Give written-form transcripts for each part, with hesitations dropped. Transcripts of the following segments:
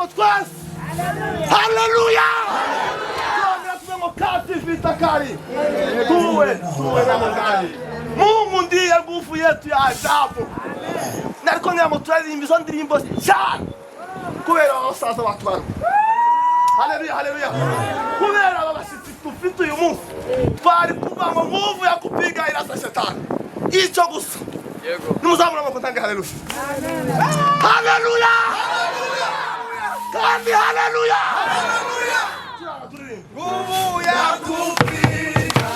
Amaboko twese. Haleluya! Tuongera tuve ngo kati vita kali. Tuwe tuwe na ngari. Mungu ndiye nguvu yetu ya ajabu. Nariko ngira ngo turaririmba izo ndirimbo cyane kubera abasaza bacu baro. Haleluya, haleluya! Kubera aba bashyitsi dufite uyu munsi, twari kuvuga ngo nguvu ya kupiga irasa shetani. Icyo gusa nimuzamura amaboko, ntange haleluya, haleluya kandi haleluya. Turirimbe. Nguvu ya kupiga.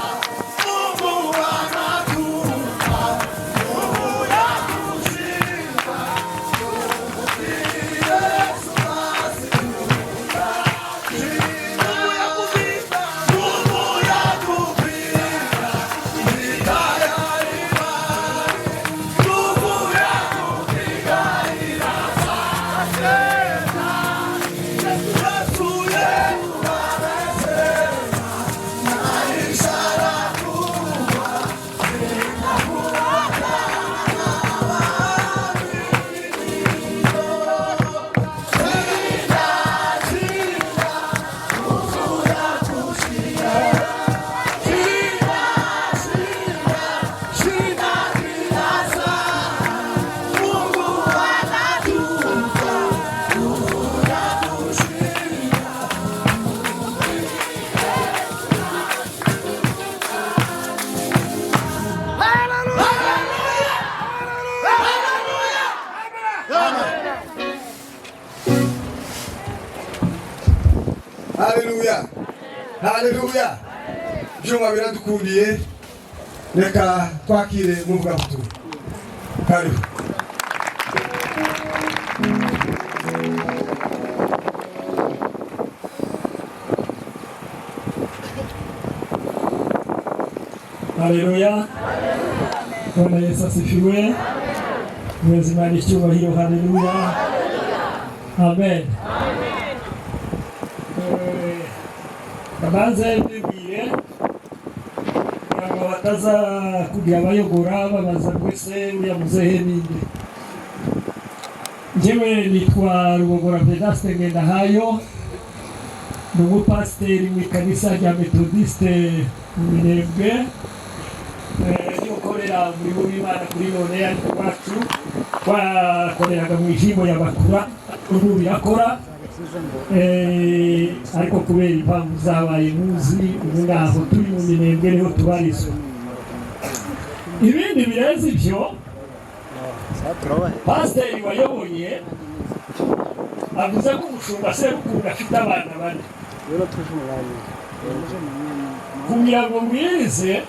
Mungu anatupa nguvu ya kushinda. Yesu. Nguvu ya kupiga, nguvu ya kupiga vita ya imani, nguvu ya kupiga irasa shetani. Yesu yetu amesema na ishara kubwa nitafuatana waaminio. Shinda, shinda, nguvu ya kushinda. Shinda, shinda, shinda kila saa. Mungu anatupa nguvu ya kushinda. Haleluya! Haleluya! Haleluya, haleluya! Ibyuma biradukundiye, reka twakire umuvugabutumwa. Karibu. Haleluya. Bwana Yesu asifiwe. Mwezi Imana icyubahiro. Haleluya. Amen. Kabanze mbibwire kugira ngo bataza kugira abayobora babaza ngo: "Ese uriya muzehe ninde?" Njyewe nitwa Rubogora Vedaste Ngendahayo, ni umupasiteri mu ikanisa rya Metodiste mu Minembwe. Niyo ukorera umurimo w'Imana kuri none, ariko iwacu twakoreraga mu ijimbo ya Bakura, ubu birakora. Ariko kubera impamvu zabaye muzi, ubu ngaho turi mu Minembwe niho tubarizwa. Ibindi birenze ibyo, pasiteri wayoboye avuze ko umushumba Serukundo afite abana bane. Kugira ngo mbwirize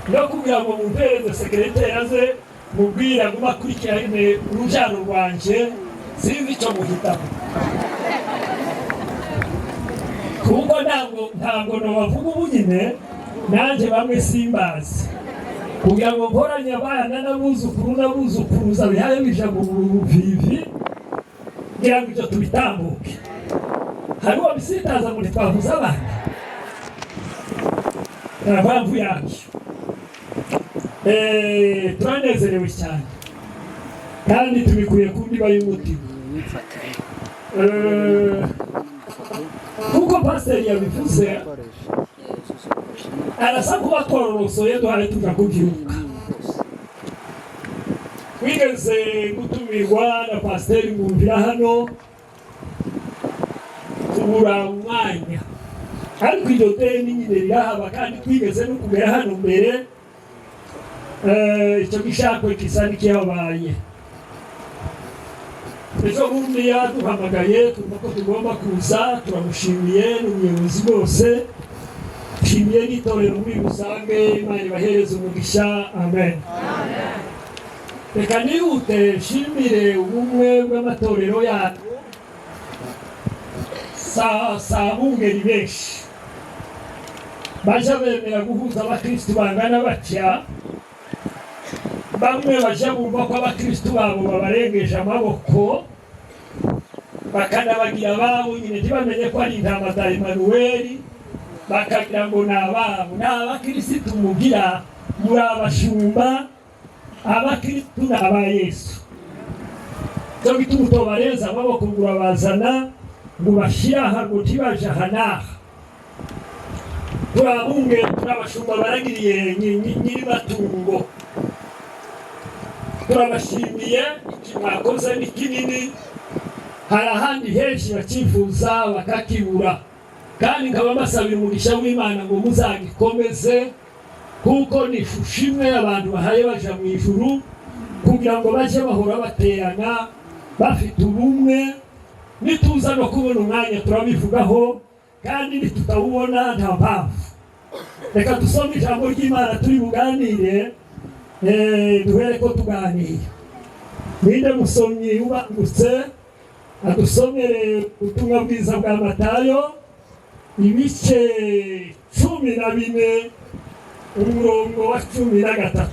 no kugira ngo mumpereze sekereteri aze mubwire aguma akurikirane urubyaro rwanjye, sinzi icyo muhitamo, kuko ntabwo nabavuga ubu nyine, nanjye bamwe simbazi. Kugira ngo nkoranye abana n'abuzukuru n'abuzukuruza bihaye bija mu buvivi, kugira ngo ibyo tubitambuke. Hari uwo bisitaza ngo ntitwavuze abana, nta mpamvu yabyo. Turanezerewe cyane kandi tubikuye ku ndiba y'umutima. Kuko pasiteri yabivuze, arasa kuba twororosoye duhare tuja kubyuka. Wigeze gutumirwa na pasiteri mwumvira hano, tubura umwanya, ariko iryo deni nyine rirahaba kandi twigeze no kugera hano mbere. Icyo gishakwe gisa n'ikihabaye. Ejo bundi yaduhamagaye, twumva ko tugomba kuza. Turamushimiye n'ubuyobozi bwose, nshimiye n'itorero muri rusange. Imana ibahereze umugisha. Amen. Reka nihute nshimire ubumwe bw'amatorero yacu. Sa bungeri benshi baja bemera guhuza abakristu bangana batya. Bamwe baja bumva ko abakristu babo babarengeje amaboko, bakanabagira ababo nyine, ntibamenye ko ari intama za Emanuweli, bakagira ngo ni ababo. Ni abakirisitu mugira, muri abashumba, abakirisitu ni aba Yesu. Cyo gituma utobareza amaboko ngo urabazana, ngo ubashyire aha, ngo ntibaje aha n'aha. Turabunge, turabashumba baragiriye nyirimatungo. Turabashimiye, iki mwakoze ni kinini. Hari ahandi henshi bakifuza bakakibura, kandi nkaba mbasabira umugisha w'Imana ngo muzagikomeze, kuko ni ishusho imwe abantu bahaye baja mu ijuru, kugira ngo baje bahora baterana bafite ubumwe. Nituza no kubona umwanya turabivugaho, kandi nitutawubona nta mpamvu. Reka dusome ijambo ry'Imana turi buganire, duhere ko tuganira. Ninde musomyi ubangutse adusomere ubutumwa bwiza bwa Matayo, ibice 14, umurongo wa 13?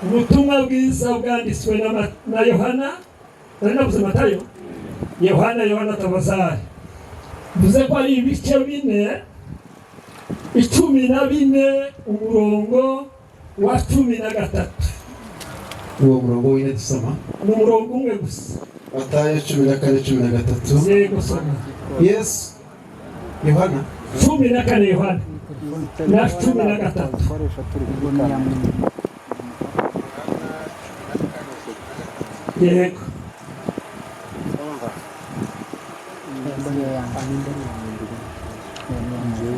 Ubutumwa bwiza bwanditswe na Yohana. Nari navuze Matayo, Yohana, Yohana tafadhali. Mvuze ko ari ibice 4, 14, umurongo wa 13. Uwo murongo wine dusoma? Ni umurongo umwe gusa. Matayo 14:13. Yego, soma. Yesu, Yohana. 14 Yohana na 13. Yego.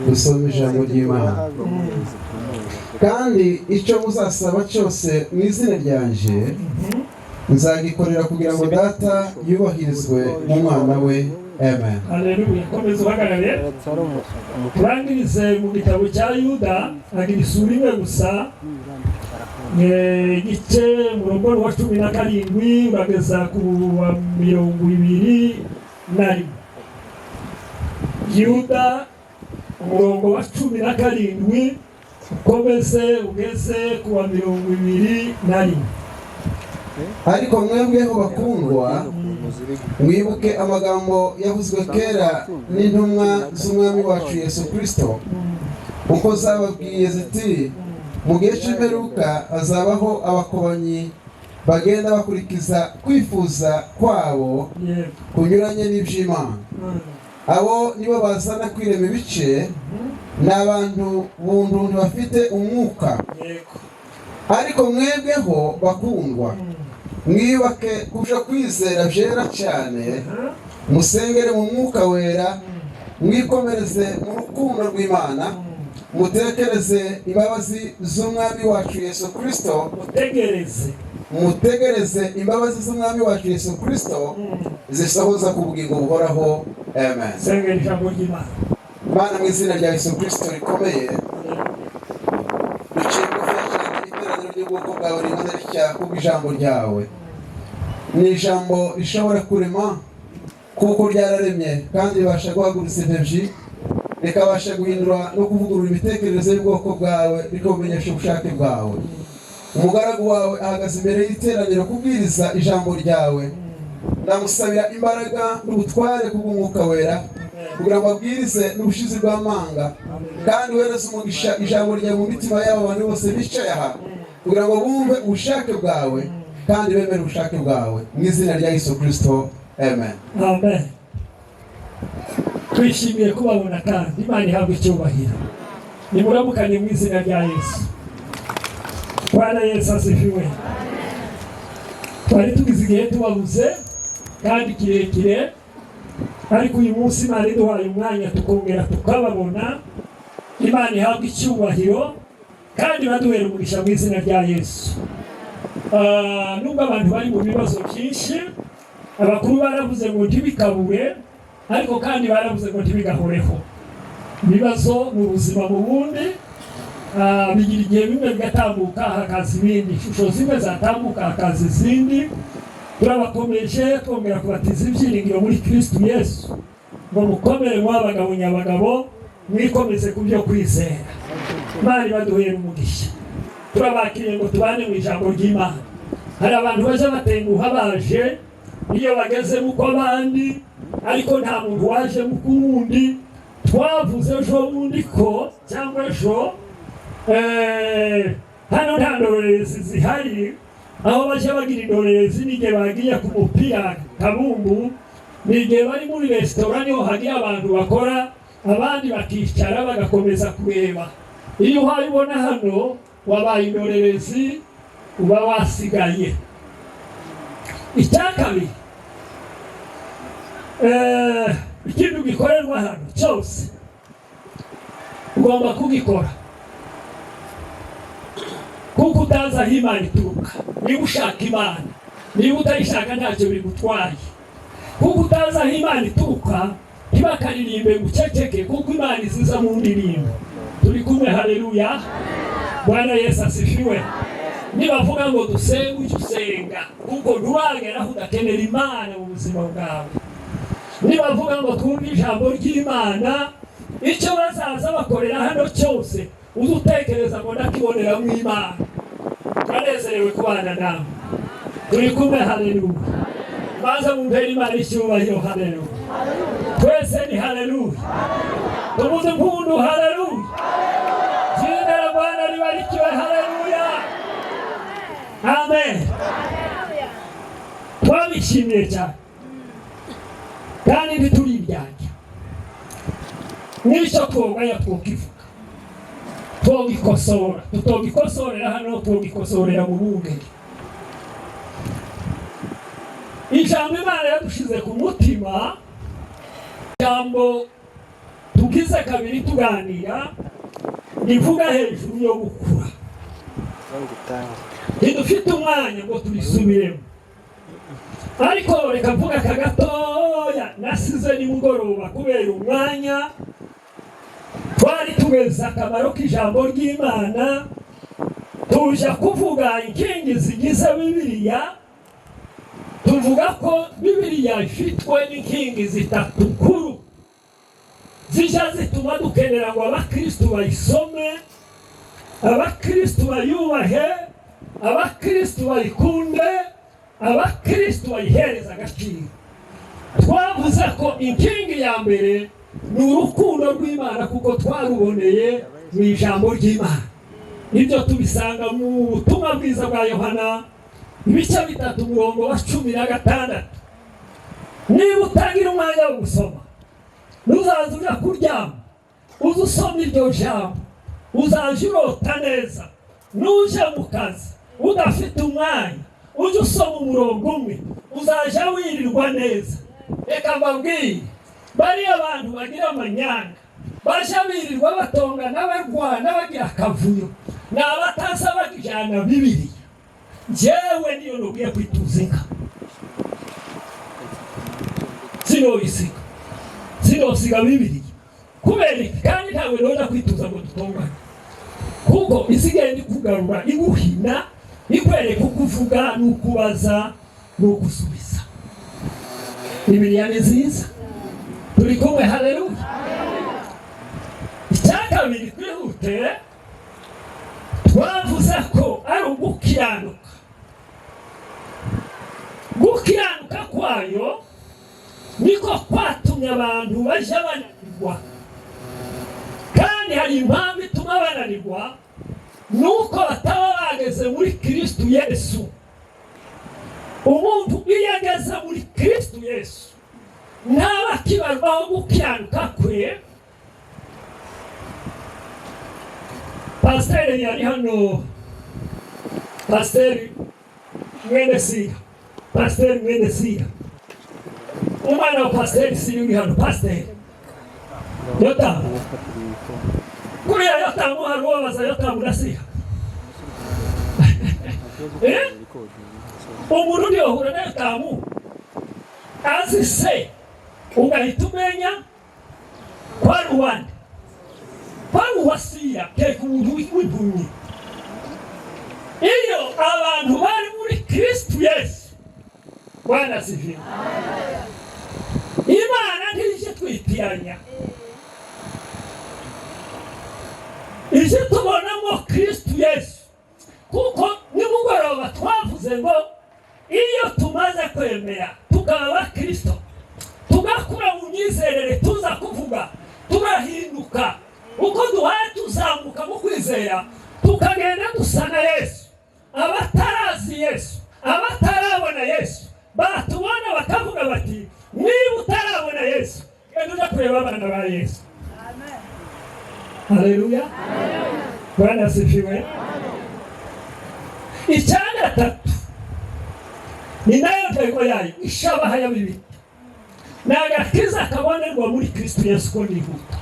Dusome ijambo ry'Imana. Kandi icyo muzasaba cyose mu izina ryanje, nzagikorera kugira ngo Data yubahirizwe mu Mwana we. Amen. Haleluya. Komeza uhagarare. Turangirize mu gitabo cya Yuda, agira isura imwe gusa, igice, umurongo wa 17 urageza ku wa 21. Yuda, umurongo wa 17, ukomeze ugeze ku wa 21. Ariko mwebweho bakundwa, mwibuke amagambo yavuzwe kera n'intumwa z'Umwami wacu Yesu Kirisito, uko zababwiye ziti: mu gihe cy'imperuka hazabaho abakobanyi bagenda bakurikiza kwifuza kwabo kunyuranye n'iby'Imana. Abo nibo bazana kwirema ibice, ni abantu buntu, ntibafite umwuka. Ariko mwebweho bakundwa, mwiyubake kuja kwizera byera cyane, musengere mu Mwuka Wera, mwikomereze mu rukundo rw'Imana, mutekereze imbabazi z'Umwami wacu Yesu Kirisito. Mutegereze. Mutegereze imbabazi z'Umwami wacu Yesu Kirisito zisohoza ku bugingo buhoraho. Amen. Sengera ijambo ry'Imana. Mana, mu izina rya Yesu Kirisito rikomeye, duciye bugufi cyane iteraniro ry'ubwoko bwawe ringana ritya kubw'ijambo ryawe. Ni ijambo rishobora kurema, kuko ryararemye, kandi ribasha guhagurutsa intebyi, rikabasha guhindura no kuvugurura imitekerereze y'ubwoko bwawe, rikabumenyesha ubushake bwawe. Umugaragu wawe ahagaze imbere y'iteraniro kubwiriza ijambo ryawe. Ndamusabira imbaraga n'ubutware kubw'Umwuka Wera, kugira ngo abwirize n'ubushizi bw'amanga, kandi uhereze umugisha ijambo ryawe mu mitima y'aba bantu bose bicaye aha, kugira ngo bumve ubushake bwawe kandi bemere ubushake bwawe. Mu izina rya Yesu Kirisito, amen. Amen. Twishimiye kubabona kandi Imana ihabwa icyubahiro. Nimuramukanye mu izina rya Yesu. Bwana Yesu asifiwe. Twari tugize igihe tubabuze kandi kirekire, ariko uyu munsi Imana iduhaye umwanya tukongera tukababona. Imana ihabwa icyubahiro kandi baduhera umugisha mu izina rya Yesu. Nubwo abantu bari mu bibazo byinshi, abakuru baravuze ngo ntibikabure, ariko kandi baravuze ngo ntibigahoreho. Ibibazo ni ubuzima mu bundi. Bigira igihe bimwe bigatambuka hakaza ibindi, ishusho zimwe zatambuka hakaza izindi. Turabakomeje twongera kubatiza ibyiringiro muri Kristu Yesu ngo mukomere mw'abagabo nyabagabo, mwikomeze ku byo kwizera. Imana ibaduhera umugisha. Turabakiriye ngo tubane mu ijambo ry'Imana. Hari abantu baje batenguha, baje iyo bageze mu kw'abandi, ariko nta muntu waje mu k'uwundi. Twavuze ejo bundi ko cyangwa ejo, hano nta ndorerezi zihari. Aho baje bagira indorerezi n'igihe bagiye ku mupira kabumbu, ni igihe bari muri resitora, niho hagiye abantu bakora, abandi bakicara bagakomeza kureba. Iyo uhaye ubona hano wabaye indorerezi, uba wasigaye. Icya kabiri, ikintu gikorerwa hano cyose ugomba kugikora, kuko utazi aho Imana ituruka. Niba ushaka Imana, niba utayishaka ntacyo bigutwaye, kuko utazi aho Imana ituruka. Ntibakaririmbe ngo uceceke, kuko Imana iziza mu ndirimbo. Turi kumwe? Haleluya! Bwana Yesu asifiwe. Nibavuga ngo dusenge, ujye usenga, kuko nturagera aho udakenera Imana mu buzima bwawe. Nibavuga ngo twumve ijambo ry'Imana, icyo bazaza bakorera hano cyose uze utekereza ngo ndakiboneramo Imana. Turanezerewe kubana nawe. Turi kumwe? Haleluya! Maze mumpere Imana icyubahiro. Haleluya! Twese ni haleluya. Tumuze impundu. Haleluya! Jina la Bwana libarikiwe. Haleluya, amen. Twabishimiye cyane kandi ntituriryarya. N'icyo twogaya twokivuga, twogikosora, tutogikosorera hano, twogikosorera mu bungeri. Ijambo Imana yadushize ku mutima, ijambo tugize kabiri tuganira, rivuga hejuru yo gukura. Ntidufite umwanya ngo turisubiremo, ariko reka mvuga aka gatoya nasize nimugoroba kubera umwanya. Twari tugeze akamaro k'ijambo ry'Imana, tuja kuvuga inkingi zigize Bibiliya. Tuvuga ko Bibiliya ifitwe n'inkingi zitatu nkuru zijya zituma dukenera ngo abakristu bayisome, abakristu bayubahe, abakristu bayikunde, abakristu bayihereza agaciro. Twavuze ko inkingi ya mbere ni urukundo rw'Imana, kuko twaruboneye mu ijambo ry'Imana. Ibyo tubisanga mu butumwa bwiza bwa Yohana, ibice 3, umurongo wa 16. Niba utagira umwanya wo gusoma, ntuzaze uja kuryama uze usoma iryo jambo, uzaje urota neza. Nuje mu kazi udafite umwanya, ujye usoma umurongo umwe, uzaja wirirwa neza. Reka mbabwire, bariya bantu bagira amanyanga, baja birirwa batongana, barwana, bagira akavuyo, ni abataza bagijana Bibiliya. Njyewe niyo nubwiye kwituza inka, sinoyisiga, sinosiga Bibiliya. Kubera iki? Kandi ntabwo noja kwituza ngo dutongane, kuko isigaye ndi kugarura, iguhina, ikwereka uko uvuga n'ukubaza n'ugusubiza. Bibiliya ni nziza. Turi kumwe? Haleluya! Icya kabiri, twihute, twavuze ko ari ugukiranuka. Gukiranuka kwayo niko kwatumye abantu bajya bananirwa, kandi hari impamvu ituma bananirwa, nuko bataba bageze muri Kristu Yesu. Umuntu iyo ageze muri Kristu Yesu ntaba akibarwaho gukiranuka kwe. Pasiteri yari hano, Pasiteri mwene Siya, Pasiteri mwene Siya, umwana wa Pasiteri Siya uri hano, Pasiteri Yotamu. Kuriya Yotamu hari uwabaza Yotamu na Siya? Eh? Umuntu ntiyohura na Yotamu azi se, ugahita umenya ko ari uwande. Paruwasiya teka umuntu w'impumyi. Iyo abantu bari muri Kristu Yesu, Bwana asifiwe, Imana ntije twitiranya, ije tubonamo Kristu Yesu. Kuko nimugoroba twavuze ngo iyo tumaze kwemera tukaba abakristo, tugakura mu myizerere, tuza kuvuga turahinduka, uko duhaye tuzamuka mu kwizera, tukagenda dusa na Yesu. Abatarazi Yesu, abatarabona Yesu, batubona bakavuga bati: "Niba utarabona Yesu, genda uja kureba abana ba Yesu." Haleluya, Bwana asifiwe. Icya gatatu, ni nayo ntego yayo, ishabaha ya Bibiri, ni agakiza kabonerwa muri Kristo Yesu. Ko nihuta,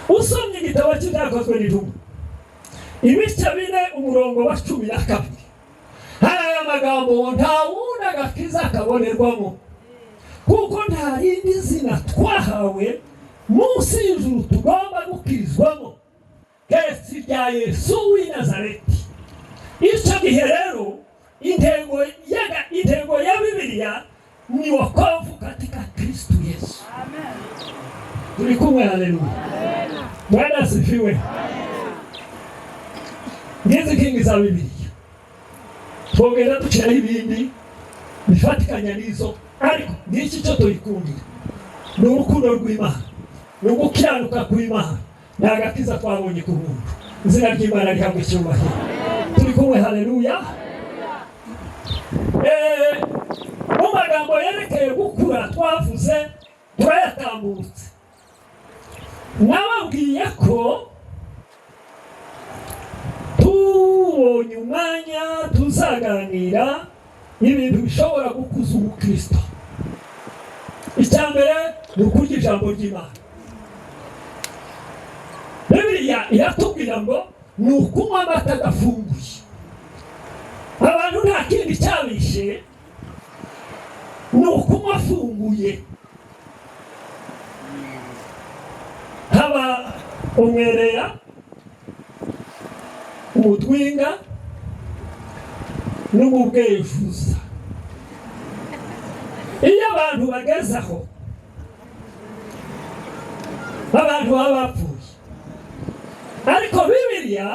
usomye igitabo cy'Ibyakozwe n'Intumwa, ibice 4, umurongo wa 12, hari aya magambo ngo: "Nta wundi agakiza kabonerwamo, kuko nta rindi zina twahawe munsi y'ijuru tugomba gukirizwamo keretse irya Yesu w'i Nazareti." Icyo gihe rero intego ya Bibiliya ni wokovu katika Kristu Yesu. Turi kumwe? Haleluya, Bwana asifiwe. Ngizi nkingi za Bibiliya, twogenda dushyiraho ibindi bifatikanya n'izo, ariko ngiki cyo tuyikundira: ni urukundo rw'Imana, ni ugukiranuka kw'Imana, ni agakiza twabonye ku buntu. Izina ry'Imana rihabwa icyubahiro. Turi kumwe? Haleluya. Mu magambo yerekeye gukura twavuze, turayatambutse. Nababwiye ko tubonye umwanya tuzaganira ibintu bishobora gukuza umukristo. Icya mbere ni ukurya ijambo ry'Imana. Bibiliya iratubwira ngo ni ukunywa amata adafunguye. Abantu nta kindi cyabishe, ni ukunywa afunguye. Haba umwereya, umutwinga n'umubwejuza. Iyo abantu bageze aho, abantu baba bapfuye. Ariko Bibiliya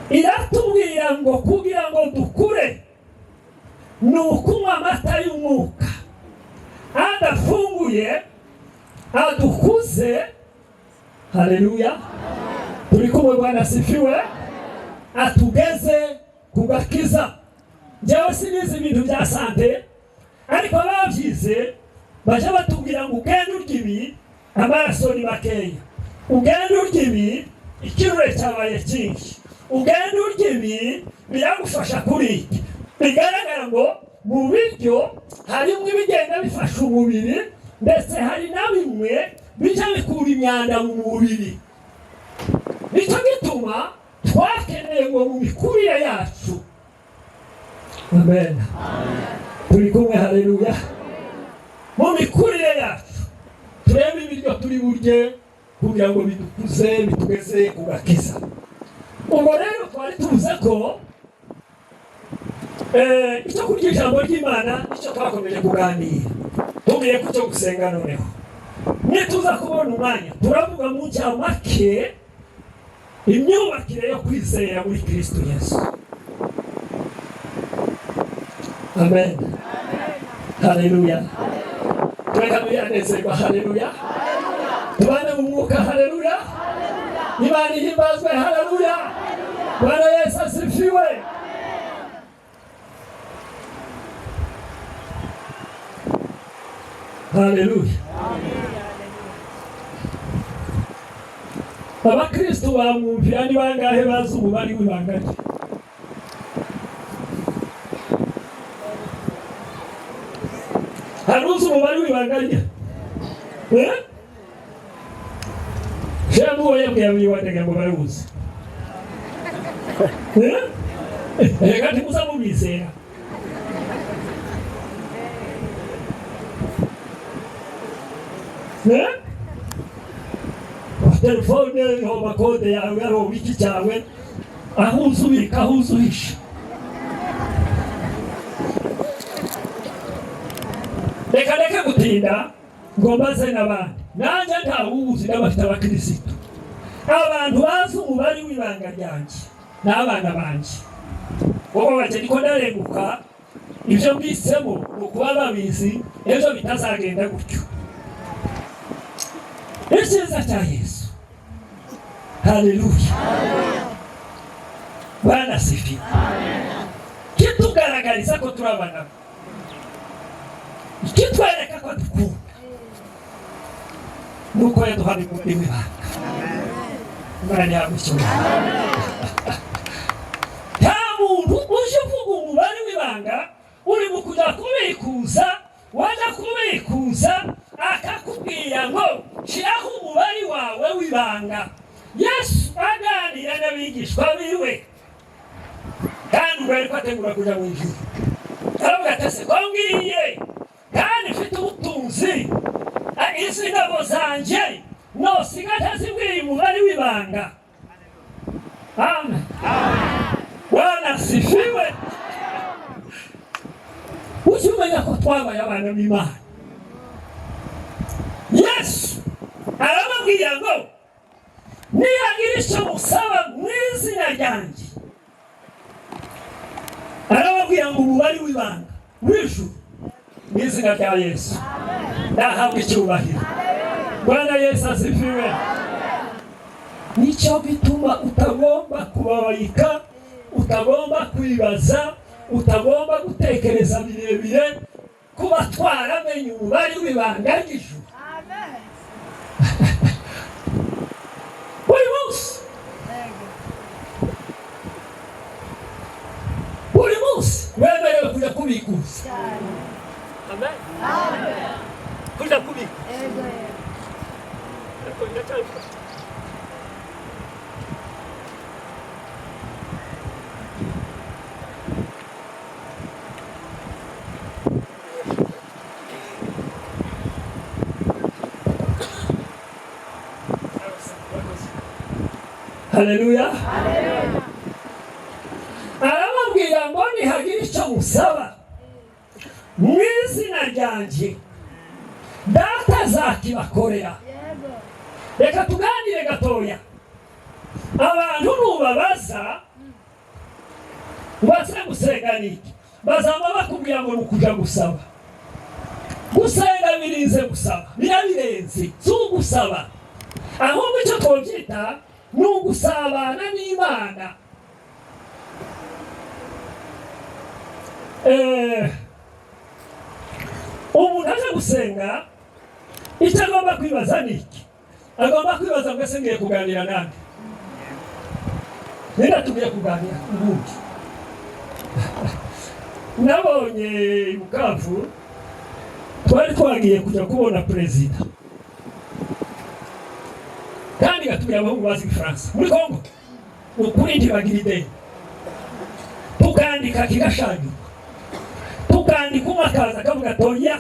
iratubwira ngo kugira ngo dukure ni ukunywa amata y'umwuka adafunguye, adukuze. Haleluya, turi kumwe? Bwana asifiwe. Atugeze ku gakiza. Njyewe sinizi ibintu bya santé, ariko ababyize baje batubwira ngo ugende urya ibi, amaraso ni makeya, ugende urya ibi, ikirure cyabaye cyinshi, ugende urya ibi, biragufasha kuri iki. Bigaragara ngo mu biryo harimo ibigenda bifasha umubiri, ndetse hari na bimwe bijya bikura imyanda mu mubiri. Nicyo gituma twakeneye ngo mu mikurire yacu, amen, turi kumwe? Haleluya. Mu mikurire yacu turebe ibiryo turi burye kugira ngo bidukuze, bitugeze ku gakiza. Ubwo rero twari tuvuze ko icyo kurya ijambo ry'Imana nicyo twakomeje kuganira. Tugiye ku cyo gusenga noneho. Nituza kubona umwanya, turavuga mu ncamake imyubakire yo kwizera muri Kristo Yesu. Amen, haleluya. Tureka tuyanezerwa. Haleluya, tubane mu mwuka. Haleluya, Imana ihimbazwe. Haleluya, Bwana Yesu asifiwe. Haleluya. Abakristo bamwumvira ni bangahe bazi umubare w'ibanga rye? Hari uzi umubare w'ibanga rye? Eh? Shemu uwo yabwiye abiwandaga ngo barawuzi. Eh? Reka ntimuza mubizera. Eh? Telefone iriho amakode yawe, hariho iki cyawe, aho uzi ubika, aho uzi uhisha. Reka ndeke gutinda ngo mbaze n'abandi. Nanjye ntawuzi, n'abafite abakirisitu, abantu bazi umubare w'ibanga ryanjye n'abana banjye. Wowe bake niko ndarenguka. Ibyo mbisemo ni ukuba babizi, ejo bitazagenda gutyo. Icyiza cya Yesu, haleluya, Bwana asifiwe, kitugaragariza ko turi abana be, kitwereka ko dukunda, nuko yaduhaye umubare w'ibanga. Imana ntihabwe icyubahiro. Nta muntu uje uvuga umubare w'ibanga. Uri mu kujya kubikuza, wajya kubikuza akakubwira ngo shyiraho umubare wawe w'ibanga. Yesu aganira n'abigishwa biwe, kandi ubwo ariko ategura kujya mu ijuru, aravuga ati: "Ese ko ngiye kandi mfite ubutunzi, izi ngabo zanjye nosiga ntazibwiye umubare w'ibanga?" Amen, Bwana asifiwe. Ujye umenya ko twabaye abana b'Imana. Yesu arababwira ngo: "Nihagira icyo musaba mu izina ryanjye." Arababwira ngo umubare w'ibanga w'ijuru mu izina rya Yesu. Ndahabwa icyubahiro. Bwana Yesu asifiwe. Nicyo gituma utagomba kubabayika, utagomba kwibaza, utagomba gutekereza birebire, kuba twaramenye umubare w'ibanga ry'ijuru. Buri munsi, buri munsi wemerewe kujya kubikuza. Amen, kujya kubikuza, ariko biracyabifasha. Haleluya. Arababwira ngo nihagira icyo musaba mu izina ryanjye, Data azakibakorera. Reka tuganire gatoya. Abantu nubabaza ngo ase gusenga ni iki, bazaba bakubwira ngo ni ukuja gusaba. Gusenga birinze gusaba, birabirenze. Si ugusaba, ahubwo icyo twobyita ni ugusabana n'Imana. Umuntu aje gusenga, icyo agomba kwibaza ni iki? Agomba kwibaza ngo: "Ese ngiye kuganira nande? Ninde tugiye kuganira?" Ubundi nabonye i Bukavu, twari twagiye kujya kubona perezida, kandi gatubwira abahungu bazi igifaransa muri Kongo ukuri ntibagira ideni. Tukandika kigashanyurwa, tukandika, umwe akaza akavuga toya,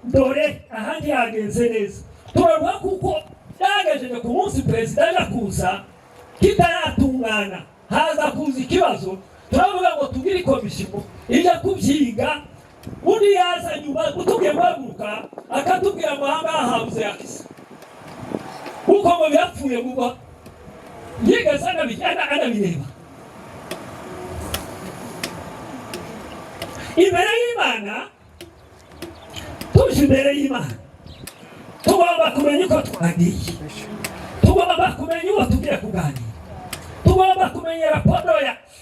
dore ahandi hagenze neza. Turaruha kuko byagejeje ku munsi perezida aja kuza kitaratungana, haza kuza ikibazo. Turavuga ngo tugire ikomisiyo ijya kubyiga. Undi yaza nyuma utubwiye guhaguruka, akatubwira ngo ahangaha habuze yakisa, kuko ngo birapfuye vuba, yigeze anabireba. Imbere y'Imana, tuje imbere y'Imana, tugomba kumenya uko twagiye, tugomba kumenya uwo tugiye kuganira, tugomba kumenya raporo yacu,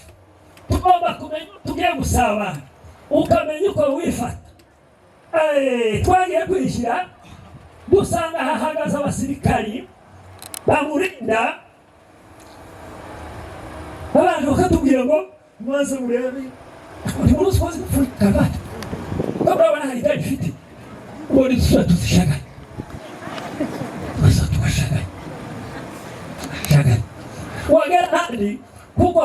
tugomba kumenya uwo tugiye gusabana, ukamenya uko wifata. Twagiye kwishyira, dusanga hahagaze abasirikari bamurinda. Abantu bakatubwira ngo maze murebe, ntimuruzi ko gupfuka karuvati, ko murabona hari idari ifite ubundi dusura tuzishaganye, tugasa tugashaganya, tugashaganya. Wagera ahandi, kuko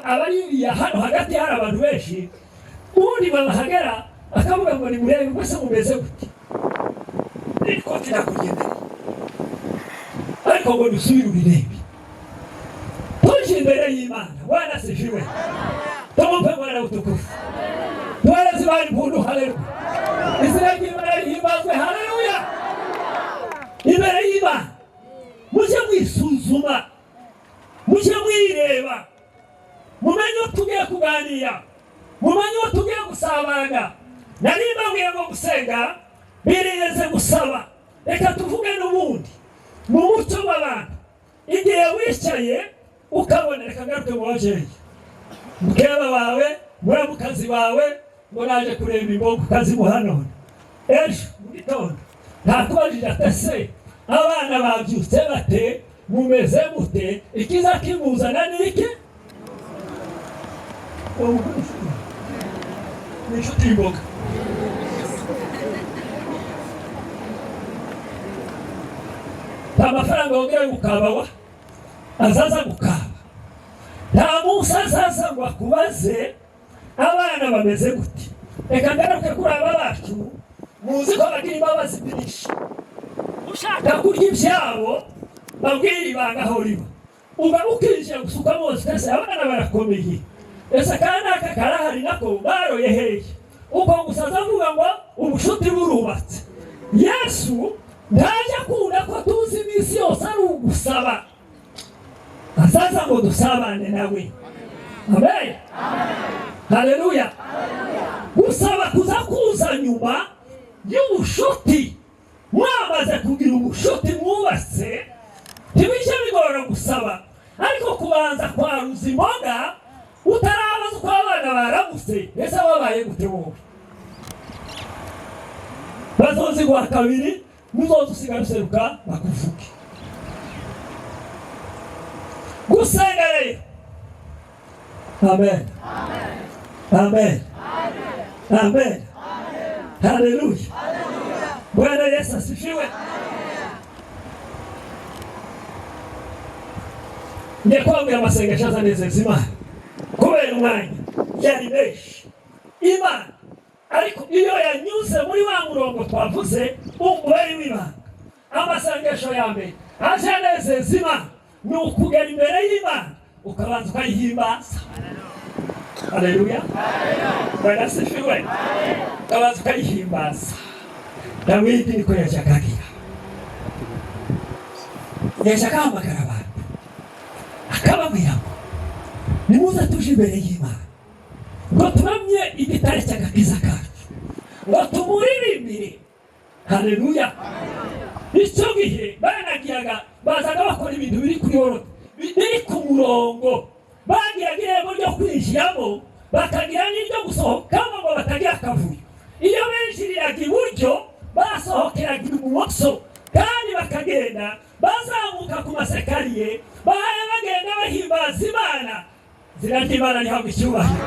abariya hano hagati hari abantu benshi, ubundi babahagera akavuga ngo nimurebe, mbese mumeze gute? N'ikoti nakugendera ariko. Ariko ngo dusubire ubirebe, tuje imbere y'Imana. Bwana asifiwe, tumupe Bwana utukufu, tuhereze Imana impundu. Haleluya, izina ry'Imana rihimbazwe. Haleluya. Imbere y'Imana mujye mwisuzuma, mujye mwireba, mumenye uwo tugiye kuganira, mumenye uwo tugiye gusabana. Nari mbabwiye ngo gusenga bireze gusaba. Reka tuvuge n'ubundi mu muco w'abantu, igihe wicaye ukabona, reka ngaruke mu babyeyi, mukeba wawe, muramukazi wawe, ngo naje kureba imboga ukazimuha none ejo mu gitondo ntakubajije ati ese abana babyutse bate, mumeze mute, ikiza kimuzana ni iki? Ni inshuti y'imboga. Nta mafaranga wongera gukaba wa azaza gukaba, nta munsi azaza ngo akubaze abana bameze gute. Reka ngaruke kuri aba bacu, muzi ko bagira imbabazi nyinshi. Ushaka kurya ibyabo, babwira ibanga aho riba, uba ukinjira gusuka bose. Ese abana barakomeye? Ese kandi aka karahari nako baroye hehe? Uko gusa azavuga ngo ubushuti burubatse. Yesu ntajya akunda ko tuzi iminsi yose ari ugusaba, azaza ngo dusabane nawe. Amen, haleluya. Gusaba kuza kuza nyuma y'ubushuti. Mwamaze kugira ubushuti mwubatse, ntibijye bigora gusaba. Ariko kubanza kwaruza imboga utarabaza uko abana baramutse, ese wabaye gute wowe? Bazoziguha kabiri, muzoza usigara useruka bakuvuge. Gusenga rero, amen, amen, amen, haleluya. Bwana Yesu asifiwe. Ngiye kubabwira amasengesho azanezeza Imana, kubera umwanya yari menshi Imana, ariko iyo yanyuze muri wa murongo twavuze umubare w'ibanga, amasengesho ya mbere ajanezeza Imana ni ukugera imbere y'Imana ukabanza ukayihimbaza. Haleluya, Bwana asifiwe. Ukabanza ukayihimbaza. Dawidi niko yajyaga agira, yajyaga ahamagara abantu akababwira ngo nimuze tuje imbere y'Imana, ngo turamye igitare cy'agakiza kacu, ngo tumuririmbire. Haleluya. Icyo gihe baranagiraga, bazaga bakora ibintu biri kuri orode, biri ku murongo. Bagiraga irembo ryo kwinjiramo, bakagira n'iryo gusohokamo ngo batagira akavuyo. Iyo binjiriraga iburyo, basohokeraga ibumoso, kandi bakagenda bazamuka ku masekariye, bahaya bagenda bahimbaza Imana. Izina ry'Imana rihabwa icyubahiro.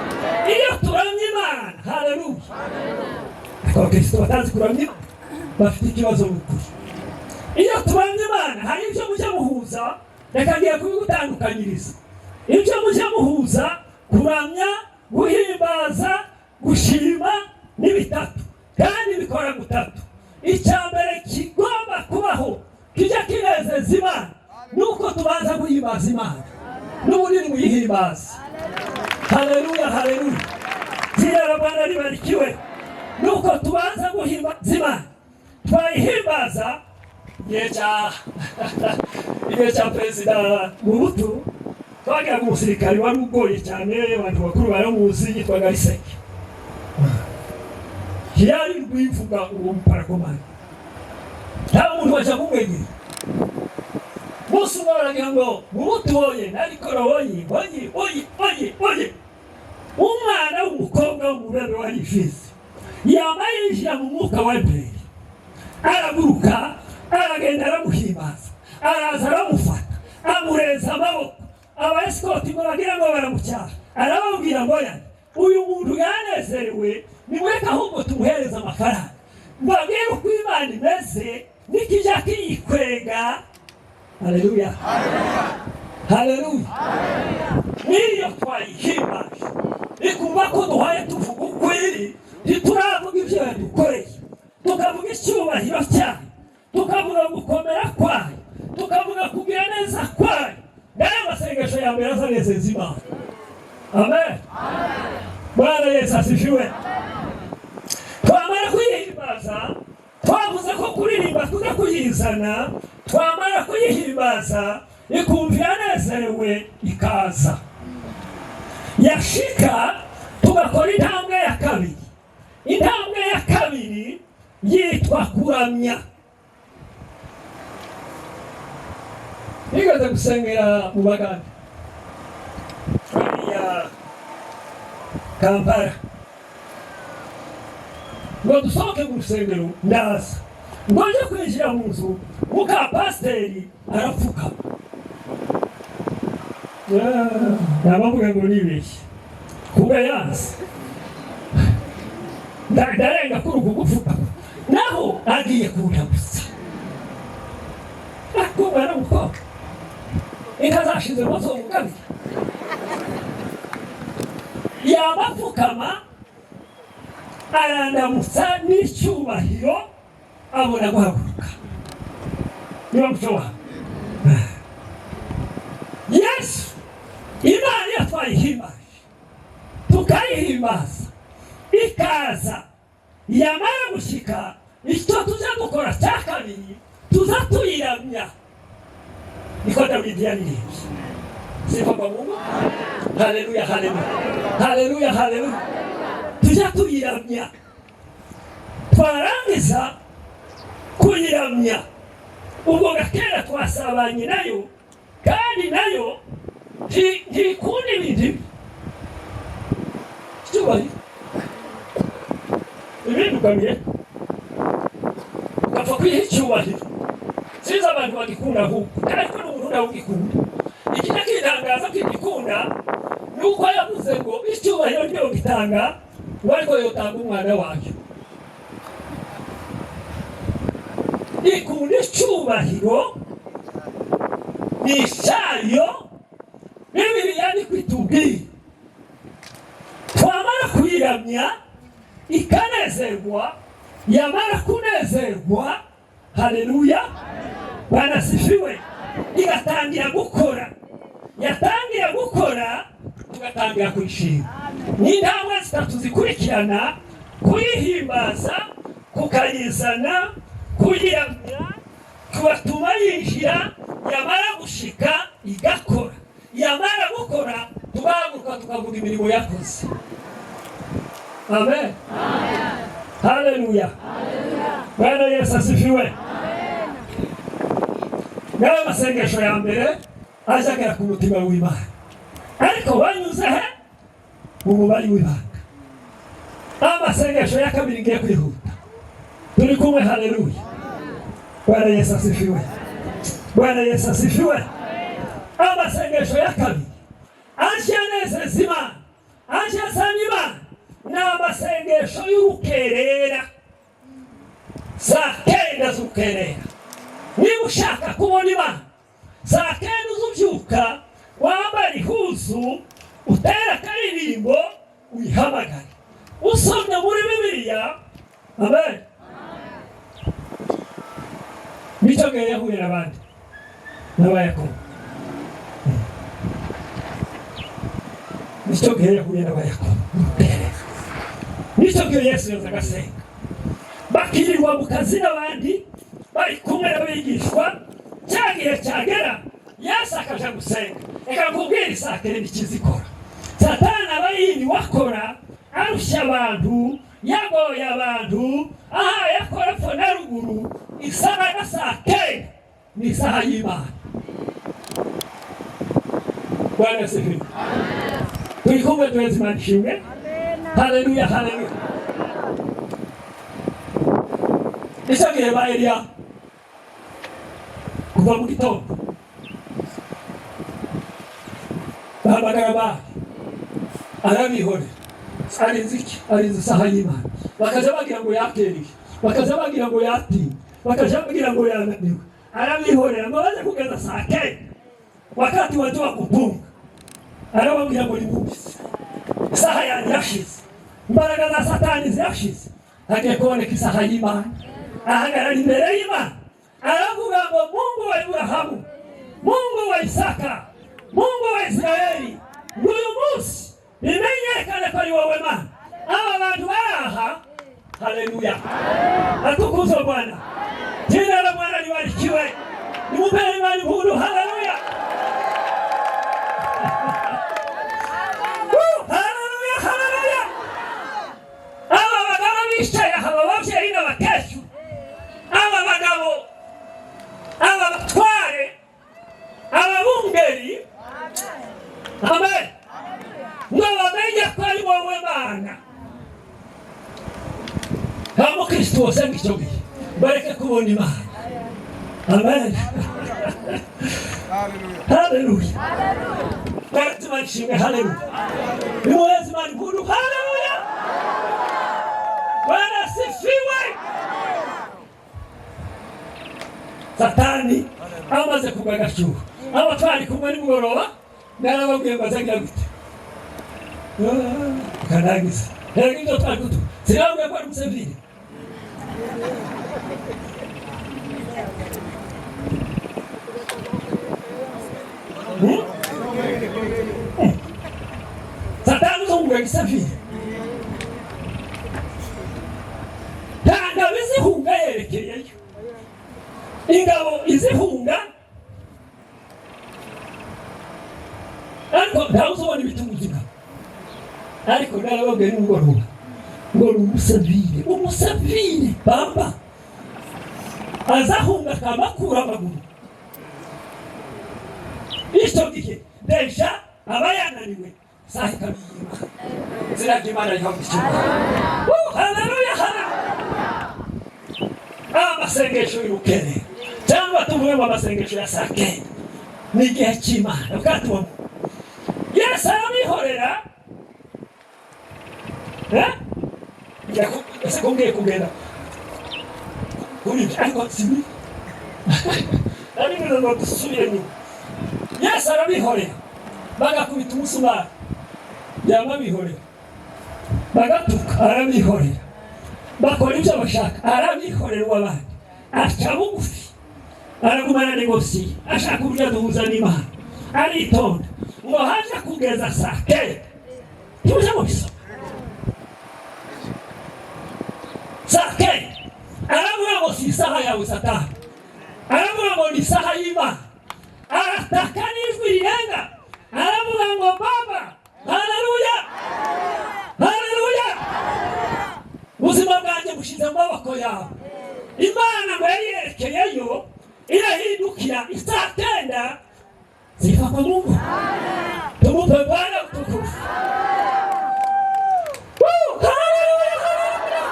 Iyo turamye Imana, haleluya. Ariko abakristo batazi kuramya Imana bafite ikibazo mu kuri. Iyo turamye Imana hari ibyo mujya muhuza, reka ngiye kubigutandukanyiriza. Ibyo mujya muhuza, kuramya, guhimbaza, gushima ni bitatu, kandi bikora gutatu. Icya mbere kigomba kubaho kijya kinezeza Imana nuko tubanza guhimbaza Imana, n'ubundi muyihimbaza. Haleluya, haleluya. Jina la Bwana libarikiwe. Nuko tubanza guhimbaza Imana, twayihimbaza. Igihe cya Perezida Mobutu, twagiraga umusirikari wari ugoye cyane, abantu bakuru baramuzi, yitwaga Iseke. Yari rwivuga uwo muparakomani, nta muntu wajya kumwegera. Bose umwe baragira ngo Mobutu woye, narikora woye woye woye woye woye. Umwana w'umukobwa w'umurebe wari Fizi yaba yinjira mu mwuka wa mbere, araguruka, aragenda, aramuhimbaza, araza aramufata, amureza amaboko. Abaesikoti ngo bagira ngo baramucyaha, arababwira ngo yani uyu muntu yanezerewe, nimureke ahubwo tumuhereze amafaranga, mbabwire uko Imana imeze nikijya kiyikwega. Haleluya, haleluya. Niyo twayihimbaje ikumva ko duhaye tuvuga ukwiri, ntituravuga ibyo yadukoreye, tukavuga icyubahiro cyayo, tukavuga gukomera kwayo, tukavuga Tukavuga kugira neza kwayo. Nayo masengesho ya mbere azanezeza Imana. Amen. Bwana Yesu asifiwe. Twamara kuyihimbaza, twavuze ko kuririmba tuza kuyizana, twamara kuyihimbaza ikumva yanezerewe ikaza. Yashika tugakora intambwe ya kabiri. Intambwe ya kabiri yitwa kuramya. Nigeze gusengera mu Baganda hariya Kampala, ngo dusohoke mu rusengero, ndaza ngo nje kwinjira mu nzu, muka pasiteri arapfukama. Nabavuga ngo nibeshye kuba yanze, ndarenga kuri uku gupfukama, naho agiye kundamutsa akumva n'umukobwa inka zashize mu kabiri, yabapfukama arandamutsa n'icyubahiro, abona guhaguruka. Niba mushobora Yesu Imana iyo twayihimbaje tukayihimbaza ikaza, yamara gushyika icyo tuza dukora cya kabiri, tuza tuyiramya. Niko Dawidi yaririmbye. Sifa kwa Mungu. Haleluya, haleluya, haleluya, haleluya. Tujya tuyiramya, twarangiza kuyiramya, ubwo gakera twasabanye nayo, kandi nayo ntikunda ibintu ibi icyubahiro, ibindi ukabireka ugapfa kwiha icyubahiro. Sinzi abantu bagikunda ahubwo, ariko n'umuntu nawe ugikunda. Ikijya kitangaza ko igikunda ni uko yavuze ngo icyubahiro niyo gitanga, ngo ariko yotanga umwana wayo. Ikunda icyubahiro ni icyayo. Bibiliya niko itubwiye. Twamara kuyiramya ikanezerwa, yamara kunezerwa, haleluya, Bwana asifiwe, igatangira gukora. Yatangira gukora tugatangira kuyishima. Ni intambwe zitatu zikurikirana: kuyihimbaza, kukayizana, kuyiramya, kubatuma yinjira, yamara gushika igakora, yamara gukora tugahaguruka tukavuga imirimo yakoze. Amen. Haleluya. Bwana Yesu asifiwe. Nayo masengesho ya mbere ajagera ku mutima w'Imana, ariko banyuze he? Mu mubari w'ibanga. Amasengesho ya kabiri ngiye kwihuta, turi kumwe. Haleluya. Bwana Yesu asifiwe. Bwana Yesu asifiwe. Amasengesho ya kabiri aje anezeza Imana, aje asana Imana, ni amasengesho y'urukerera, saa kenda z'urukerera. Niba ushaka kubona Imana, saa kenda uzubyuka, wambara ihuzu, utera akaririmbo, uyihamagare usomye muri Bibiliya. Amen. Nicyo gihe yahuye n'abandi n'Abayakobo. Nicyo gihe yahuye n'Abayakobo, nicyo gihe Yesu yoza agasenga, bakirirwa mu kazi n'abandi bari kumwe n'abigishwa. Cya gihe cyagera Yesu akaja gusenga. Reka nkubwire, isaa kenda ikizikora, Satani aba yiriwe akora, arushya abantu, yagoye abantu, aha yakora epfo na ruguru. Isaha ya saa kenda ni isaha y'Imana. Bwana asifiwe. Turi kumwe, tuweze Imana ishimwe. Haleluya, haleluya. Icyo gihe ba Eliya kuva mu gitondo bahamagara abandi, arabihorera. Arinze iki? Arinze isaha y'Imana. Bakaja bagira ngo yakereye, bakaja bagira ngo yatinye, bakaja bagira ngo yananiwe, arabihorera ngo baze kugeza saa kenda, wakati wajua kupunga. Arababwira ngo nimwumvise, isaha yanjye yashize, imbaraga za Satani zirashize, hagiye kuboneka isaha y'Imana. Ahagarara imbere y'Imana aravuga ngo: Mungu wa Iburahamu ari wowe Mana. Aba bantu bari aha, haleluya, atukuzwe Bwana, jina la Bwana libarikiwe. Nimupele Imana impundu, haleluya. Woo, haleluya, haleluya. Aba bagabo bicaye aha, aba babyeyi n'abakecuru, aba bagabo, aba batware, ababungeri, amen, ngo bamenye ko ari wowe Mana. Nta mukristo wose ngo icyo gihe bareke kubona Imana. Amen, haleluya. Imana ishimwe, haleluya. Nimuheze Imana impundu, haleluya. Bwana asifiwe. Satani amaze kugwa agacuho, abo twari kumwe nimugoroba narababwiye ngo azagira gute kandagiza rero ibyo twari kutu sinababwiye ko ari umusevire. Satani uzunguka gisafiri, nta ngabo izihunga yerekeyeyo, ingabo izihunga, ariko ntawe uzobona ibitunguza ingabo. Ariko narababwiye nimugoroba ngo ni umusavire, umusavire bamba azahunga akamakura amaguru. Icyo gihe déjà aba yananiwe, saha ikabiyima izina ry'Imana rihabwa icyubahiro. Haleluya, haleluya. Amasengesho y'urukerera, cyangwa tuvuge ngo amasengesho ya saa kenda, ni igihe cy'Imana bwatubamo. Yesu arabihorera. Eh? Ese ko ngiye kugenda kuri ibyo, ariko si bibi, ariko ngo dusubire inyuma. Yesu arabihorera, bagakubita umusumari, yaba bihorera, bagatuka, arabihorera, bakora ibyo bashaka, arabihorera. Uw'abandi aca bugufi, aragumana négocier, ashaka uburyo aduhuza n'Imana, aritonda ngo haje kugeza saa kenda. Ntimuze mubisoma, saa kenda aravuga ngo si isaha yawe Satani, aravuga ngo ni isaha y'Imana. Arataka n'ijwi rirenga, aravuga ngo Baba, haleluya, haleluya, ubuzima bwanjye bushyize mu maboko yawe. Imana ngo yari yerekeyeyo, irahindukira isaa kenda. Sifa kwa Mungu, tumupe Bwana utukufu. Woo, haleluya, haleluya.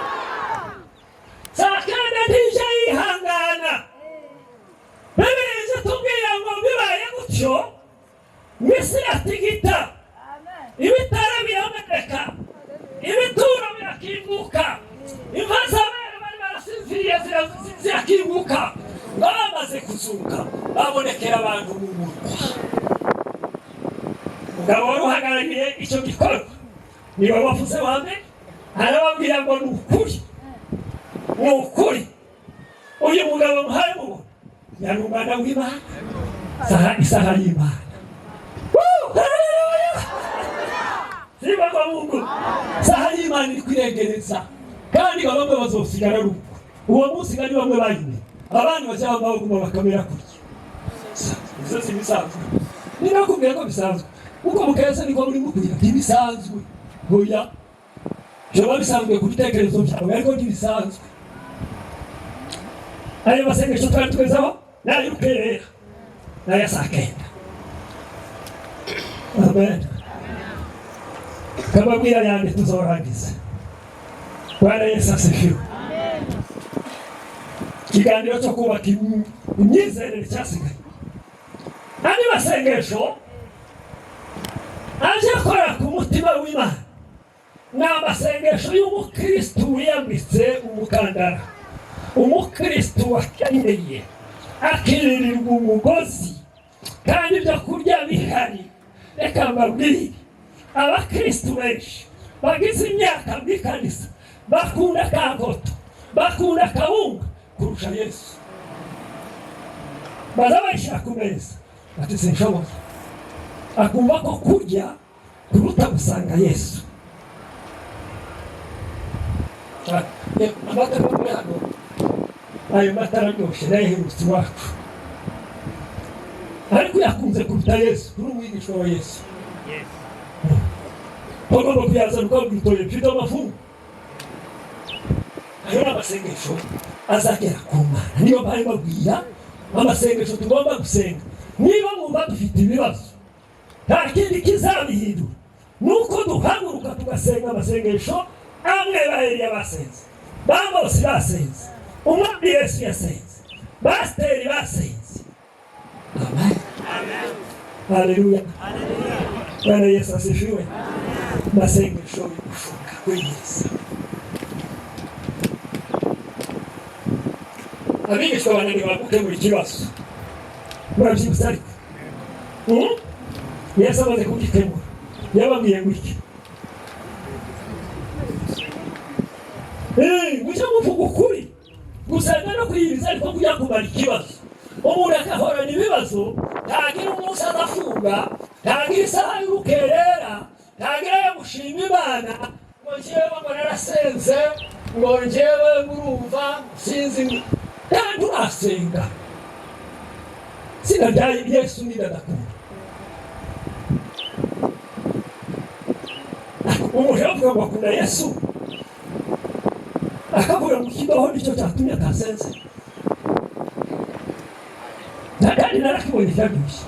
Saa kenda ntije yihangana. Bibiliya itubwira ngo bibaye gutyo, isi iratigita, ibitara birameneka, ibituro birakinguka, imva z'abera bari barasinziriye zirakinguka, ngo bamaze kuzuka babonekera abantu mu murwa. Umugabo wari uhagarariye icyo gikorwa niwe wavuze wa mbere, arababwira ngo ni ukuri, ni ukuri, uyu mugabo muhaye mubona yari umwana w'Imana, isaha, isaha y'Imana. Woo! Haleluya! Sifa kwa Mungu. Saha y'Imana iri kwiregereza, kandi ngo bamwe bazosigara ari uko uwo munsi, kandi bamwe bayimye, abandi bazaba baguma bakamera kurya. Izo si ibisanzwe, ninakubwira ko bisanzwe uko mukeza niko muri mukwira, ntibisanzwe. Hoya, byoba bisanzwe ku bitekerezo byawe, ariko ntibisanzwe. Ayo masengesho twari tugezeho ni ay'urukerera n'aya saa kenda. Amen. Kababwira yanjye tuzorangiza. Bwana Yesu asifiwe. Ikiganiro cyo kubaka imyizerere cyasigaye. Andi masengesho aje akora ku mutima w'Imana ni amasengesho y'umukristu wiyambitse umukandara, umukristu wakenyeye akiririrwa umugozi kandi ibyo kurya bihari. Reka mbabwire, abakristu benshi bagize imyaka mu ikanisa bakunda kangoto, bakunda akawunga kurusha Yesu. Baza bayishyira ku meza, ati sinshoboye, akumva ko kurya kuruta gusanga Yesu. Amata muri hano, ayo mata araryoshye, nayaherutse iwacu, ariko yakunze kuruta Yesu. Kuri umwigishwa wa Yesu bagomba kuyazana ukabwira utoye mfite amafungo. Ayo ni amasengesho azagera ku Mana. Niyo bari babwira amasengesho tugomba gusenga. Niba mwumva dufite ibibazo, nta kindi kizabihindura nuko duhaguruka tugasenga amasengesho amwe ba Eliya basenze, ba Mose basenze, Umwami Yesu yasenze, pasiteri basenze. Amen, haleluya. Bwana Yesu asifiwe. Masengesho yo gufunga kwiyiriza. Abigishwa bananirwa gukemura ikibazo, murabyibutsa? Ariko Yesu amaze kugikemura yababwiye ngo iki? Mujye muvuga ukuri. Gusenga no kwiyiriza ariko kujya kumara ikibazo. Umuntu agahorana ibibazo, ntagira umunsi adafunga, ntagira isaha y'urukerera, ntagira yo gushima Imana ngo njyewe ngo narasenze, ngo njyewe ngurumva sinzi, kandi urasenga. Izina rya Yesu ni ndadakunda. Umuntu yavuga ngo akunda Yesu, akavuga ngo ikibaho nicyo cyatumye atasenze. Kandi narakibonye cyaryoshye.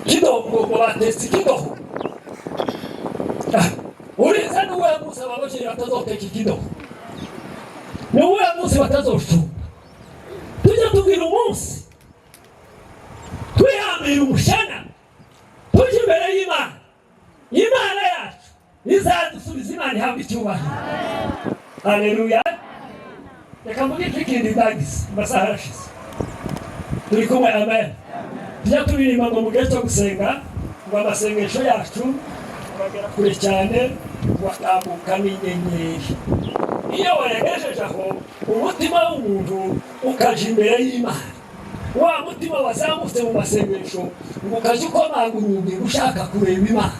Kidoho ngo batetse ikidoho. Urinze n'uwuhe munsi ababyeyi batazoteka ikidoho? Ni uwuhe munsi batazoshumba? Tujya tubwira umunsi twihambira umushana, tujya imbere y'Imana. Imana yacu izadusubiza. Imana ihabwa icyubahiro, haleluya. Reka mvuge ikindi ndagize, amasaha arashize. Turi kumwe, amen. Tujya turirimba ngo mu gihe cyo gusenga ngo amasengesho yacu bagera kure cyane, ngo atambuka n'inyenyeri. Iyo wayagejeje aho, umutima w'umuntu ukaja imbere y'Imana, wa mutima wazamutse mu masengesho, ngo ukaja ukomanga urugi ushaka kureba Imana.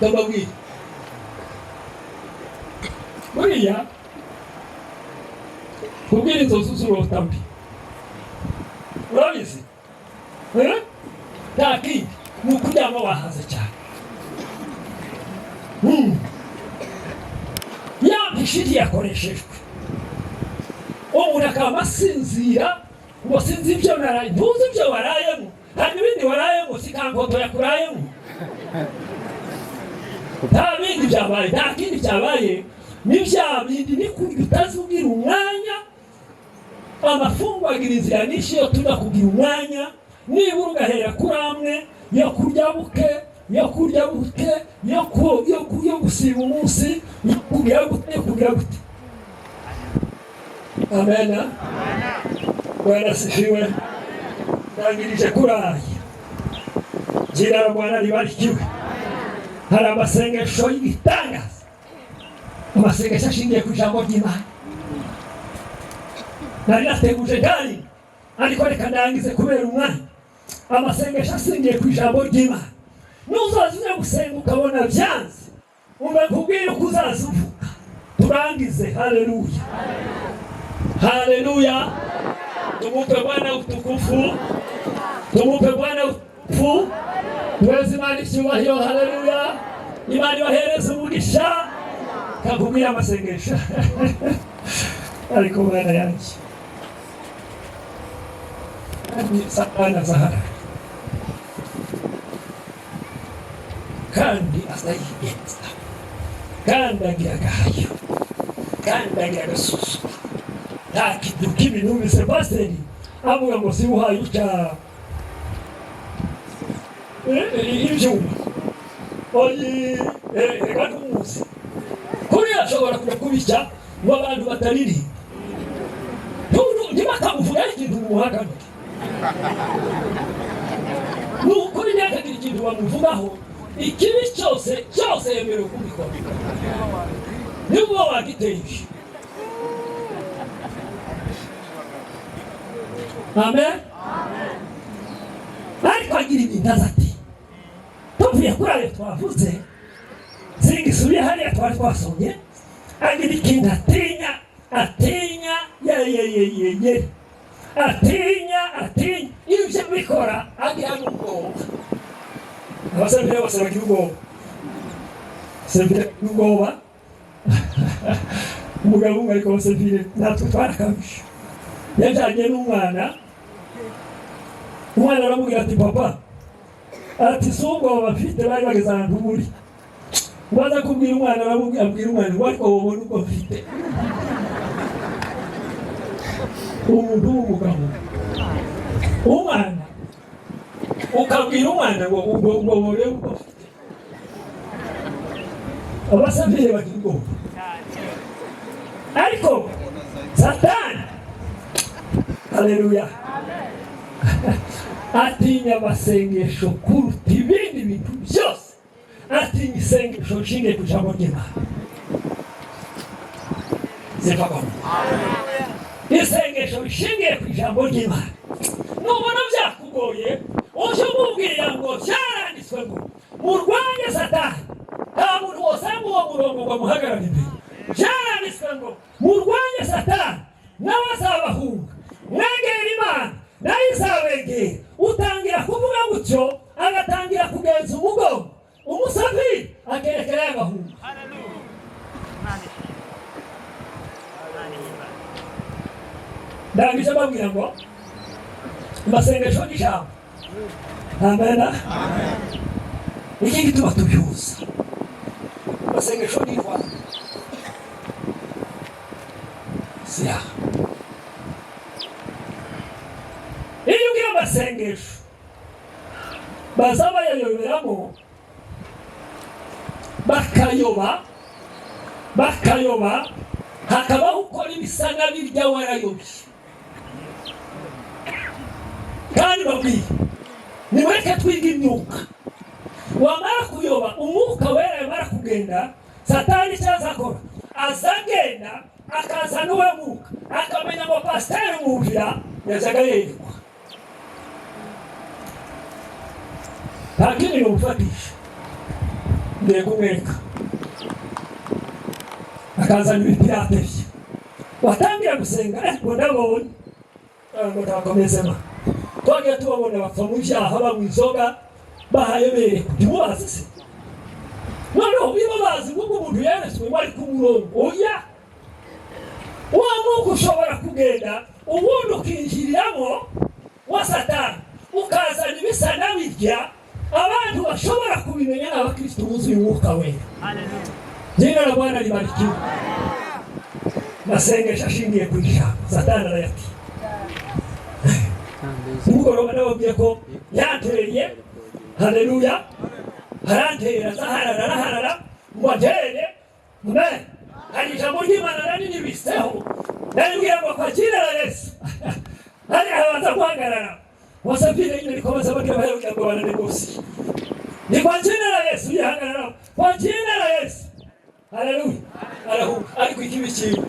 Ndababwira, buriya kubwira inzozi z'urota mbi, urabizi? Eh? Nta kindi, ni ukuryama wahaze cyane. Ya mpishiri yakoreshejwe, umuntu akaba asinzira ngo sinzi ibyo naraye. Ntuzi ibyo warayemo? Hari ibindi warayemo, si kankoto yakurayemo. Nta bindi byabaye, nta kindi cyabaye, ni bya bindi, ni kurya utazubwira umwanya. Amafungo agira inzira nyinshi yo tuba kugira umwanya, nibura ugahera kuri amwe yo kurya buke, yo kurya buke, yo gusiba umunsi, yo kugira gute, yo kugira gute. Amena, Bwana asifiwe. Ndangirije kuri aya. Jina la Bwana libarikiwe. Hari amasengesho y'igitangaza, amasengesho ashingiye ku ijambo ry'Imana. Nari nateguje gari, ariko reka ndangize kubera umwanya. Amasengesho ashingiye ku ijambo ry'Imana, nuzaza uza gusenga ukabona byanze, umva nkubwire uko uzaza uvuga. Turangize. Haleluya, haleluya. Tumupe Bwana utukufu, tumupe Bwana utukufu. Tuweze Imana icyubahiro, haleluya. Imana ibahereze umugisha. Kakubwira amasengesho, ariko Bwana yanjye, kandi Satani azahara kandi azayigenza, kandi agira agahayo, kandi agira agasuzuguro. Nta kintu kibi numvise pasiteri avuga ngo si uhaye uca ibyuma. Oyi, reka ntumuzi kuriya ashobora kujya kubicya ngo abantu bataririmba, ntibakamuvugaho ikintu mumuhakanire. Ni ukuri, ntihakagire ikintu bamuvugaho. Ikibi cyose cyose yemerewe kubikora, niba uba wagiteje. Amen. Ariko agira ibintu aza ati tuvuye kuri ayo twavuze, singisubiye hariya twari twasomye. Agira ikintu atinya, atinya yeyeyeyeye, atinya, atinya ibyo bikora, agira n'ubwoba. Abasore bose bagira ubwoba, sevire ubwoba. Umugabo umwe, ariko abasivile natwe twarakabije, yajyanye n'umwana. Umwana aramubwira ati: "Papa," ati, "si ubwoba mfite." Bari bageze ahantu muri baza kubwira umwana, aramubwira, abwira umwana ngo: "Ariko wabona ubwo mfite." Umuntu w'umugabo, umwana, ukabwira umwana ngo ubwo burebe ubwo mfite. Abasavire bagira ubwoba, ariko Satani, haleluya, atinya amasengesho kuruta ibindi bintu byose. Atinya isengesho nshingiye ku ijambo ry'Imana. Zivagamo isengesho rishingiye ku ijambo ry'Imana. Nubona byakugoye, uje umubwira ngo: "Byaranditswe ngo murwanye Satani." Nta muntu wosanga uwo murongo ngo amuhagarare imbere. Byaranditswe ngo murwanye Satani, nawe azabahunga, mwegera Imana, nayo izabegera. Utangira kuvuga gutyo, agatangira kugenza umugongo, umusafiri akerekera yagahunga. Imana ishimwe. Imana ihimbaze. Ndangije mbabwira ngo amasengesho n'ijambo. Amen. Iki gituma tubihuza, amasengesho n'intwaro, silaha. Iyo ugira amasengesho, baza bayayoberamo, bakayoba, bakayoba, hakabaho ukora ibisa na birya warayobye. Kandi babwiye, nimureke twiga imyuka. Wamara kuyoba, Umwuka Wera yamara kugenda, Satani icyo azakora, aza agenda akazana uwe mwuka, akamenya ngo pasiteri mwumvira yajyaga yerekwa, nta kindi numufatisha, ngiye kumwereka. Akazana ibipirate bye. Watangira gusenga, ngo ndabonye ngo ntakomezema. Twagiye tubabona bapfa mu byaha, banywa inzoga, bahaye berekwa. Ntimubazi se? Noneho niba bazi ngo umuntu yeretswe ngo ari ku murongo, oya, wa mwuka ushobora kugenda, ubundi ukinjiriramo wa Satani, ukazana ibisa na birya. Abantu bashobora kubimenya ni abakristo buzuye Umwuka Wera. Haleluya. Jina la Bwana libarikiwe. Masengesho ashingiye ku ijambo, Satani arayati. Nimugoroba nababwiye ko yantereye, haleluya, arantera, azaharara, araharara ngo antere. Amen. Hari ijambo ry'Imana nari nibiseho, naribwira ngo kwa jina la Yesu, hari abanza guhagarara. Wasafiri nyine rikomeza bagira bayogira ngo baranegosi, ni kwa jina la Yesu, yihagarara kwa jina la Yesu, haleluya, arahuka. Ariko ikibi kintu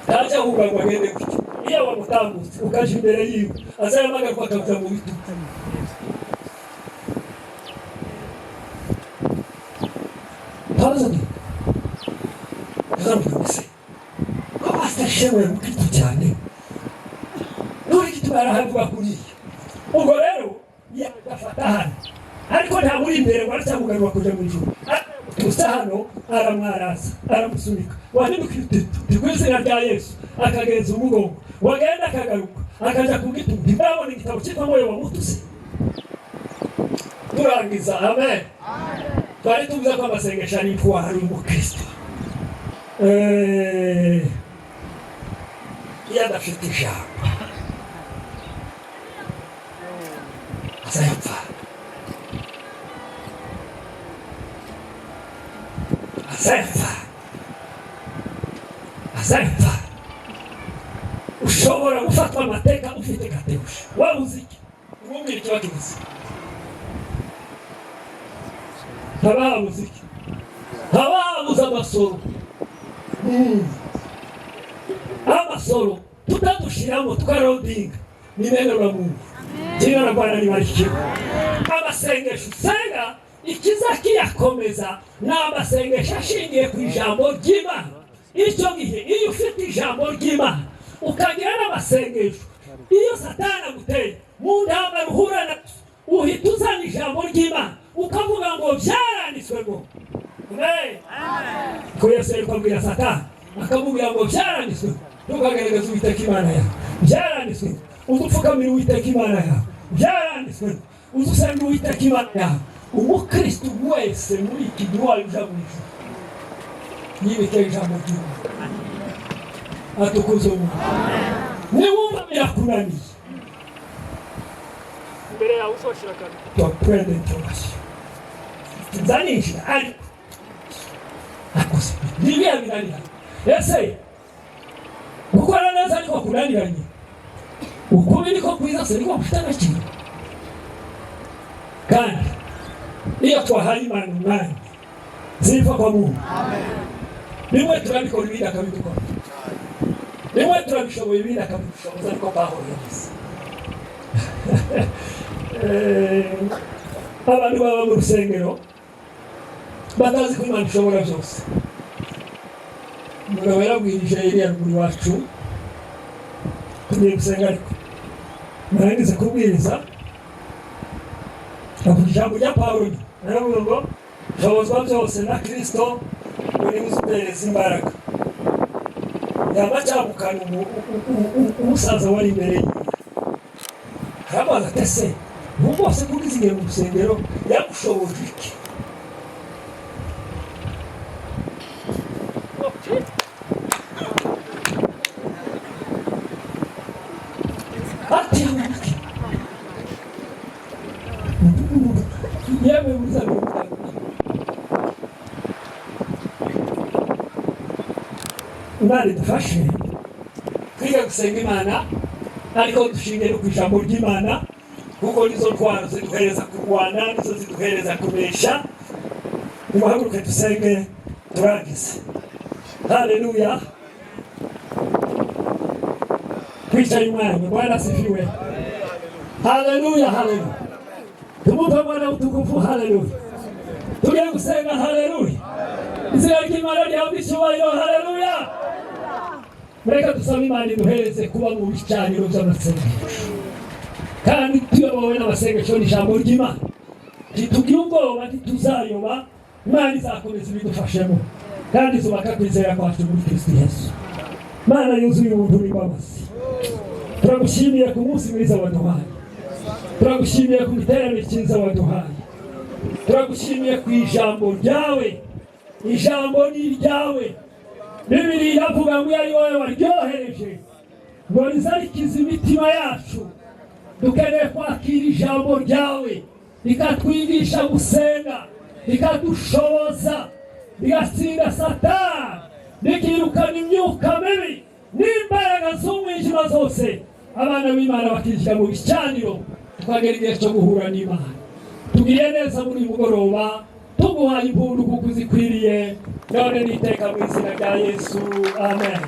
ntajya ahunga ngo agende gutyo. Iyo wamutambutse ukaja imbere yiwe, azayamagaruka akavuga mu bitugu. Ntabaza nti azamubwira ngo: "Se ko Pastor Shewe mukristo cyane, none igituma yarahavuga kuriya?" Ubwo rero yagafata hano, ariko ntabwo uri imbere ngo aracyamugarura kuja mu ijuru. Tusa hano, aramwaraza, aramusunika. Wahinduka uti ku izina rya Yesu, akagenza umugongo, wagenda akagaruka, akaja ku gitugu. Ntimurabona igitabo cyitwa ngo Wamutuse? Turangiza. Amen. Twari tuvuze ko amasengesho ari intwaro y'umukristo. Iyo adafite ijambo, azayapfa, azayapfa, azayapfa. Ushobora gufatwa amateka ufite katewusha, wabuze iki? Umubwira ikiba kibuze. Haba habuze iki? Haba habuze amasoro. Amasoro tutadushiramo, tukarodinga. Ni neno la Mungu. Jina la Bwana libarikiwe. Amasengesho usenga ikiza kiyakomeza ni amasengesho ashingiye ku ijambo ry'Imana. Icyo gihe iyo ufite ijambo ry'Imana ukagira n'amasengesho, iyo Satani aguteye mu ntambara uhura nazo, uhita uzana ijambo ry'Imana ukavuga ngo byaranditswe ngo. Ko Yesu yari kubwira Satani akamubwira ngo byaranditswe, ntukagaragaze Uwiteka Imana yawe, byaranditswe, uzupfukamira Uwiteka Imana yawe, byaranditswe, uzusenga Uwiteka Imana yawe. Umukristo wese muri iki gihe wayo uja mu ijuru yibike ijambo ry'Imana, atukuze Umuntu. Niwumva birakunaniye Imbere yawe uzoshira akantu. Point d'interrogation. Nzaninjira ariko akoze nibiya binaniranye. Ese gukora neza ariko kunaniranye, ukubi niko kwiza se niko gufite agaciro? Kandi iyo twahaye Imana umwanya zipfa kwa Mungu. Bimwe turabikora, ibindi akabidukora, bimwe turabishoboye, ibindi akabidushoboza. Ariko Pawulo yavuze, abantu baba mu rusengero batazi ko Imana ishobora byose. Umugabo yarabwirije iriya ruguru iwacu, tugiye gusenga, ariko narangiza kubwiriza avuga ijambo rya Pawulo, aravuga ngo shobozwa byose na Kristo uri uzutereza imbaraga. Yaba cyamukana umusaza wari imbere ye, aramubaza ati: ese ubu bwose kuko igihe mu rusengero yagushoboje iki? Ati iki yewe muri za 50. Imana idufashe twiga gusenga Imana, ariko dushinge no ku ijambo ry'Imana, kuko nizo ntwaro ziduhereza kurwana, nizo ziduhereza kunesha. Nimuhaguruke dusenge turangize. Haleluya! Twicaye umwanya. Bwana asifiwe. Haleluya, haleluya! Tumupe Bwana utukufu. Haleluya! Tugiye gusenga. Haleluya! Izina ry'Imana rihabwa icyubahiro. Haleluya! Mureke dusabe Imana iduhereze kuba mu bicaniro by'amasengesho, kandi tuyobowe n'amasengesho n'ijambo ry'Imana. Ntitugire ubwoba, ntituzayoba. Imana izakomeza ibidufashemo kandi izubaka kwizera kwacu muri Kristo Yesu. Mana yuzuye ubuntu n'imbabazi, turagushimiye ku munsi mwiza waduhaye, turagushimiye ku giterane cyiza waduhaye, turagushimiye ku ijambo ryawe. Ijambo ni iryawe. Bibiri iravuga ngo iyo ari wowe waryohereje ngo rizarikize imitima yacu. Dukeneye kwakira ijambo ryawe rikatwigisha gusenga, rikadushoboza, rigatsinda Satani, rikirukana imyuka mibi n'imbaraga z'umwijima zose, abana b'Imana bakinjira mu bicaniro, tukagera igihe cyo guhura n'Imana. Tugiriye neza muri uyu mugoroba, tuguhaye impundu kuko uzikwiriye, none n'iteka, mu izina rya Yesu, amen.